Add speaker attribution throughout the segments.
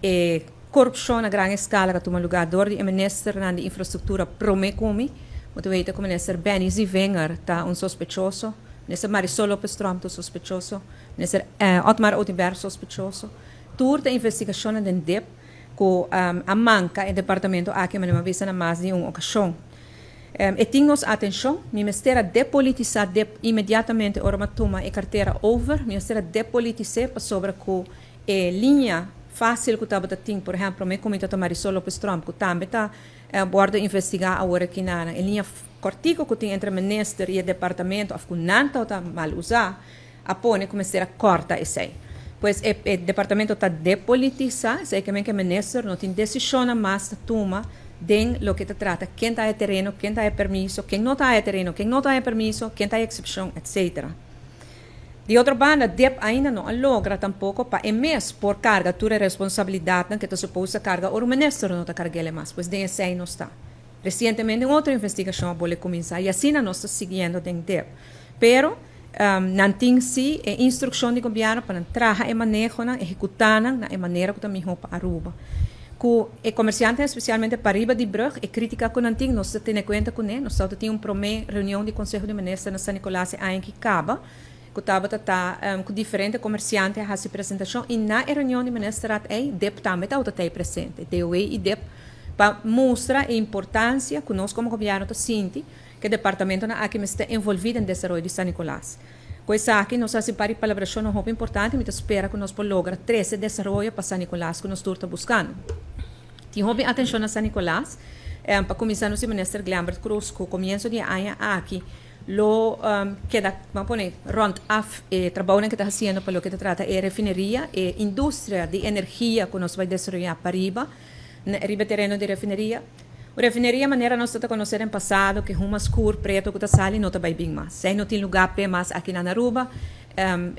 Speaker 1: E korupshon na gran eskala ku a tuma lugá dor di e ministernan di infrastruktura promé ku mi. Bo ta weta ku minister Benny Zievinger ta un sospechoso, minister Marisol Lopez Tromp ta un sospechoso, minister Otmar Oduber sospechoso. Tur ta investigashonnan den dip ku a manka e departamento aki manera mi a bisa na mas di un okashon. E tin nos atenshon. Mi mester a depolitisá dip inmediatamente ora mi a tuma e kartera over. Mi mester a depolitis'é pasobra ku e liña fásil ku tabata tin, por ehèmpel, promé ku mi ta Marisol Lopez Tromp ku tambe ta wòrdu investigá awor aki na e liña kòrtiku ku tin entre minister i e departamento òf ku nan tabata mal usá, a pone ku mester a kòrta esei. Pues e e departamento ta depolitisá, esei ke men ku e minister no tin desishonnan mas ta tuma den loke ta trata ken ta haña tereno, ken ta haña permiso, ken no ta haña tereno, ken no ta haña permiso, ken ta haña eksepshon, etcetera. Di otro banda, dip ainda no a logra tampoko pa e mes por karga tur e responsabilidatnan ku e ta supos ta karga ora un minister no ta karg'el e mas. Pues den esei nos ta. Resientemente un otro investigashon a bole kuminsá i asina nos ta siguiendo den dip. Pero nan tin si e instrukshon di gobièrnu pa nan traha e manehonan, ehekutá nan na e manera ku ta mihó pa Aruba. Ku e komersiantenan spesialmente pariba di brùg, e krítika ku nan tin nos ta tene kuenta kuné. Nos tabata tin un promé reunion di Konseho di Minister na San Nicolas e aña ki kaba, ku tabata ta ku diferente komersiante a hasi presentashon i na e reunion di Ministerraad ei dip tambe tabata ta ei presente, DOW i dip, pa mustra e importansia ku nos komo gobièrnu ta sinti ku e departamentonan aki mester ta envolví den desaroyo di San Nicolas. Ku esaki nos hasi un par di palabrashonnan hopi importante, mi ta spera ku nos por logra trese desaroyo pa San Nicolas ku nos tur ta buskando. Tin hopi atenshon na San Nicolas. Pa kuminsá nos di Minister Glenbert Croes ku komienso di e aña aki lo keda, ban pone, rònt af e trabounan ku ta hasiendo pa loke ta trata e refineria, e industria di energia ku nos bai desaroyá pariba riba e tereno di refineria. Un refineria manera nos ta ta conoce den pasado cu huma scur preto cu ta sali no ta bay bin mas. Esey no tin lugar p'e mas aki na Aruba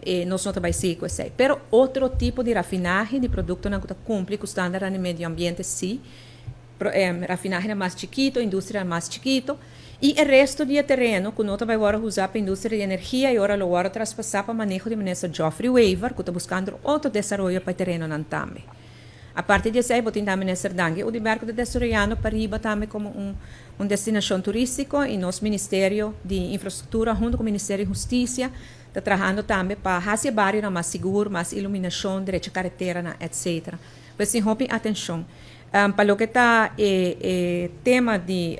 Speaker 1: y nos no ta bay sigui cu esey. Pero otro tipo di rafinahe di productonan cu ta cumpli cu standardnan di medio ambiente si, rafinahenan mas chikito, industrianan mas chikito y e resto di e tereno cu no ta bay worde usa pa industria di energia y ora lo worde traspasa pa maneho di Minister Geoffrey Wever cu ta buscando otro desaroyo pa e terenonan tambe. Aparte di esei bo tin tambe Minister Dangui Oduber ku ta desaroyando pariba tambe komo un un destinashon turístiko i nos Ministerio di Infrastruktura huntu ku Ministerio di Hustisia ta trahando tambe pa hasi e barionan mas sigur, mas iluminashon, drecha kareteranan etcetera. Pues tin hopi atenshon. Pa loke ta e e tema di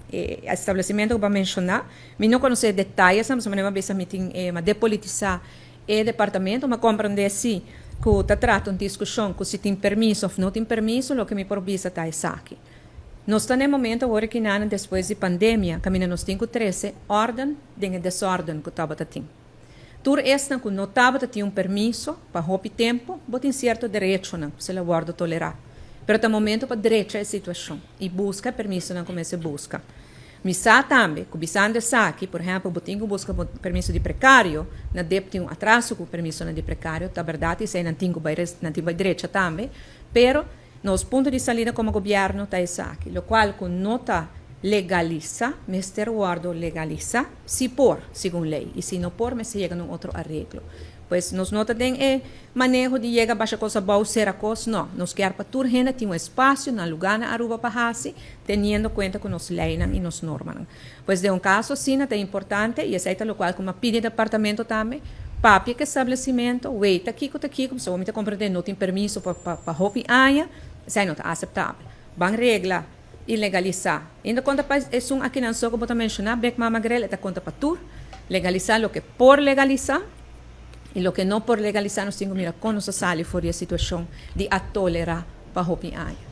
Speaker 1: e establesimentu ku bo a menshoná, mi no konosé e detayesnan pasobra manera mi a bisa mi tin e depolitisá E departamento ma comprende si cu ta trata un discusion cu si tin permiso of no tin permiso, loke mi por bisa ta esaki. Nos ta na e momento awor aki nan despues di pandemia caminda nos tin cu trece orden den e desorden cu tabata tin. Tur esnan cu no tabata tin un permiso pa hopi tempo bo tin cierto derechonan cu se la wordo tolera. Pero ta momento pa drecha e situacion y busca e permisonan cu mester busca. Mi sa tambe ku bisando esaki, por ehèmpel, bo tin ku buska bo permiso di prekario, na dep tin un atraso ku permisonan di prekario, ta bèrdat esei nan tin ku bai nan tin bai drecha tambe, pero nos punto di salida komo gobièrnu ta esaki, lokual ku no ta legalisa mester wòrdu legalisa si por, segun lei, i si no por mester yega na un otro areglo. Pues nos no ta den e maneho di yega basha kos abou, sera kos, no, nos kier pa tur hende tin un espasio na lugá na Aruba pa hasi, teniendo cuenta cu nos leynan y nos normanan. Pues den un caso asina ta importante, y esey ta locual cu mi a pidi departamento tambe, papia cu establecimento, weita kico ta kico, pasobra mi ta comprende no tin permiso pa pa hopi aña, esey no ta aceptabel. Ban regla y legalisa. Y no ta conta pa esun akinan so cu bo ta menciona, Big Mama Grill, e ta conta pa tur. Legalisa loke por legalisa y loke no por legalisa nos tin cu mira con nos ta sali for di e situacion di a tolera pa hopi aña.